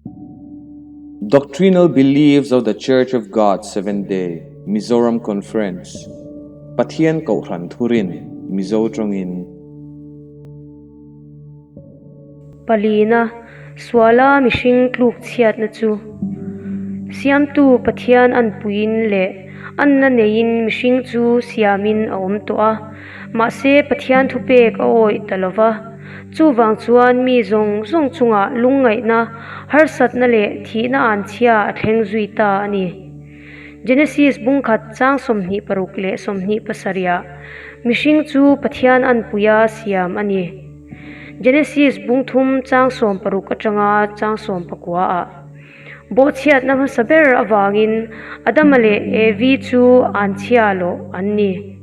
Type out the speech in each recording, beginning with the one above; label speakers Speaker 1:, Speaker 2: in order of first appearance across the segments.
Speaker 1: Doctrinal Beliefs of the Church of God Seventh Day, Mizoram Conference, Pathian Kohhran Thurin, Mizo tawngin.
Speaker 2: Palina, Suala mihring tluk chhiatna chu Siamtu Pathian anpuiin leh anna neiin mihring chu siamin a awm tawh a, mahse Pathian thupek a awih ta lo va. Chuvang chuan mi zawng zawng chungah lungngaihna, harsatna leh thihna anchhia a thleng zui ta a ni. Genesis bungkhat chang 26 leh 27ah mihring chu Pathian anpuia siam a ni. Genesis bungthum chang 60 atanga chang 19 ah bawhchhiatna hmasa ber avangin Adama leh Evi chu anchhia lawh an ni.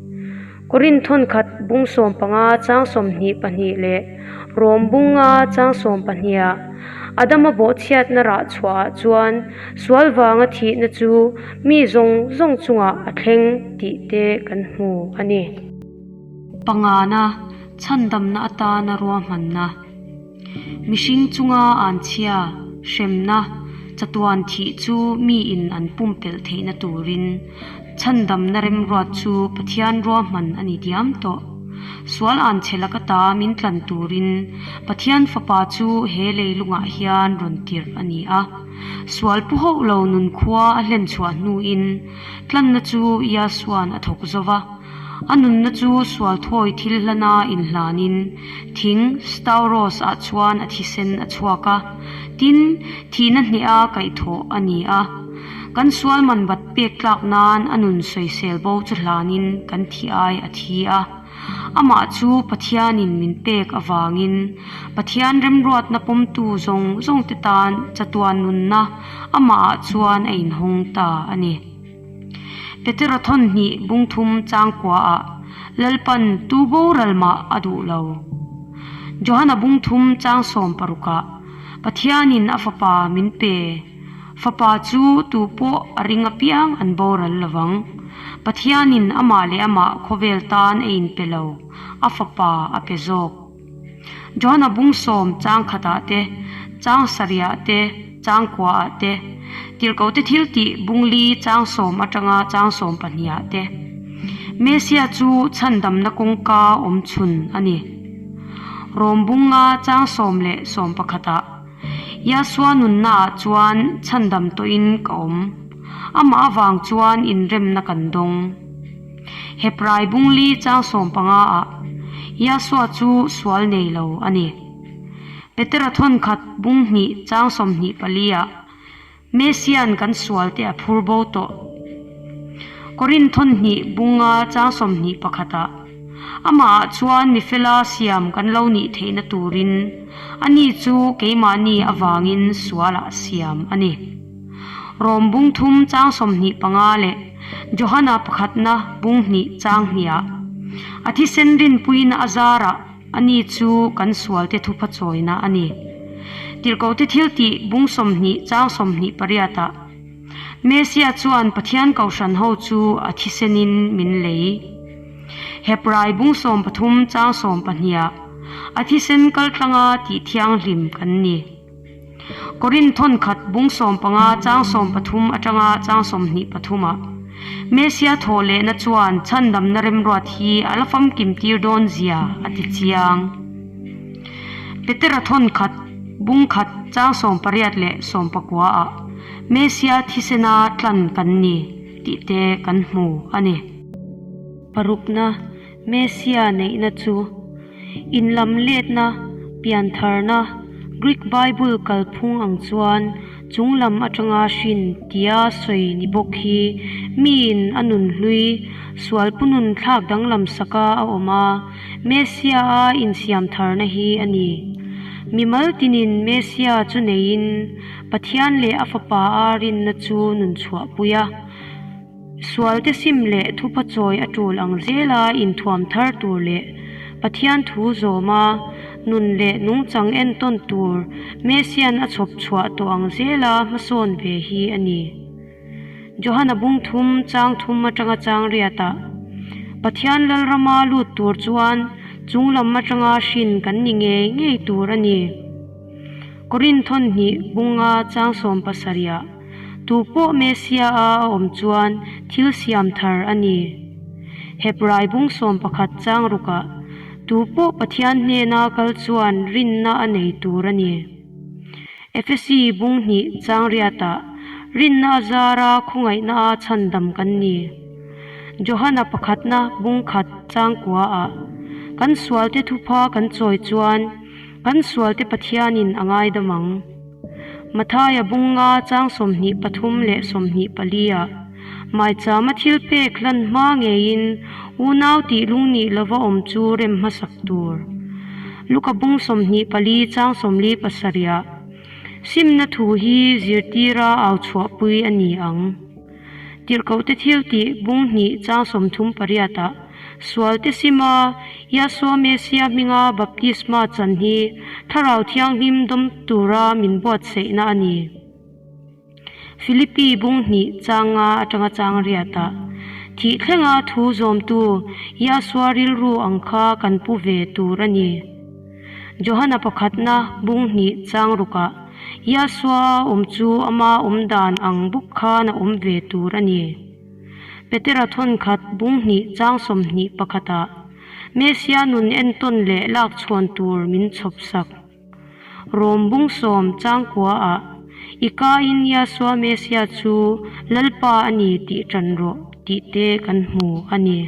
Speaker 2: Korinth thawnkhat bung 15 chang 22 leh Rom bunga chang 12 ah Adama bawhchhiatna rah chhuahah chuan sual vanga thihna chu mi zawng zawng chungah a thleng tih te kan hmu a ni.
Speaker 3: Pangana, chhandamna atana ruahmanna. Mihring chunga anchhia, hremna, chatuan thih chu miin an pumpelh theihna turin chhandamna remruat chu Pathian ruahman a ni diam tawh. Sual anchhe laka ta min tlan turin Pathian Fapa chu he leilungah hian rawn tirh a ni a. Sual pu hauh lo nunkhua a hlenchhuah hnuin tlanna chu Iasuan a thawk zo va. A nunna chu sual thawi thil hlana inhlanin thing, stauros, ah chuan a thisen a chhuak a, tin, thihna hneha kaihthawh a ni a. Kan sual man bat pek tlak nan a nun sawisel bo chu hlanin kan thi ai a thi a. Amah chu Pathianin min pek avangin Pathian remruatna pawmtu zawng zawngte tan chatuan nunna amahah chuan a inhawng ta a ni. Petera thawn hnih bungthum changkuaah Lalpan tu boral mah a duh lo. Johana bungthum chang sawm parukah Pathianin a fapa min pe. Fapa chu tu pawh a ring apiang an boral lovang. Pathianin amah leh amah khawvel tan a inpe lo, a fapa a pe zawk. Johana bung sawm chang khatah te, chang sarihah te, chang kuaah te, tirhkohte thil tih bung li chang sawm atanga chang sawm pahnihah te. Mesia chu chhandamna kawngka awm chhun a ni. Rom bunga chang sawm leh sawm pakhatah, Yasua nunnaah chuan chhandam tawhin ka awm. Amah avang chuan inremna kan dawng. Hebrai bungli chang 15 ah Yasua chu sual nei lo a ni. Petera thawnkhat bung hnih chang 24 ah Mesian kan sual te a phur bo tawh. Korinth thawn hnih bunga chang 21 ah Amahah chuan mifela siam kan lo nih theihna turin ani chu keimahni avangin sualah siam a ni. Rom bung thum chang 25 leh Johana pakhatna bung hnih chang hniah a thisen rinpuina a zarah ani chu kan sualte thupha chawina a ni. Tirhkohte thil tih bung 20 chang 28 ah Mesia chuan Pathian kohhran ho chu a thisenin min lei. Hebrai bung 13 chang 12 ah a thisen kaltlanga tih thianghlim kan ni. Korinth thawnkhat bung 15 chang 13 atanga chang 23 ah Mesia thawh lehna chuan chhandamna remruat hi a la famkim tir dawn zia a ti chiang. Petera thawnkhat bung khat chang 18 leh 19 ah Mesia thisena tlan kan ni tih te kan hmu a ni.
Speaker 2: Parukna Mesia neihna chu inlam letna, piantharna, Greek Bible kalphung ang chuan chunglam atanga hrin tia sawi ni bawk hi miin a nun hlui, sual punun thlak danglam saka a awm a, Mesia-a insiam tharna hi a ni. Mimal tinin Mesia chu neiin Pathian leh a Fapa a rinna chu nun chhuahpui a. Sualte sim leh thupa chawi a tul ang zela inthuam thar tur leh Pathian thu zawma nun leh nungchang entawn tur Mesian a chhawp chhuah tawh ang zela hmasawn ve hi a ni. Johana bung thum chang thum atanga chang riatah Pathian Lalrama lut tur chuan chunglam atanga hrin kan ni ngei ngei tur a ni. Korinth thawnhnih bunga chang 70 ah, Tupawh Messia a a awm chuan thil siam thar a ni. Hebrai bung 11 chang rukah, Tupawh Pathian hnena kal chuan rinna a nei tur a ni. Efesi bung hnih chang riatah, Rinna a zara khawngaihna a chhandam kan ni. Johana pakhatna bung khat chang kuaah, Kan sualte thupha kan chawi chuan kan sualte Pathianin a ngaidam ang. Mathaia bunga chang 23 leh 24 ah, Maichama thil pek hlan hma ngeiin unau tih lungnih lova awm chu rem hmasak tur. Luka bung 24 chang 47 ah, Simna thu hi zirtira au chhuahpui a ni ang. Tirhkohte thil tih bung hnih chang 38 ah, Sualte sima Yahshua Messiah hminga baptisma chan hi Thlarau Thianghlim dawm tura min buatsaihna a ni. Philippi bung hnih chang nga atanga chang riatah, Thih thlenga thu zawmtu Yahshua rilru ang kha kan pu ve tur a ni. Johana pakhatna bung hnih chang rukah, Yahshua awm chu ama awm dan ang bawk khan a awm ve tur a ni. Petera thawnkhat bung hnih chang 21 ah Messia nun entawn leh lak chhuan tur min chhawp sak. Rom bung sawm chang kua ah I kaiin Yahshua Messia chu Lalpa a ni tih ṭan rawh tih te kan hmu a ni.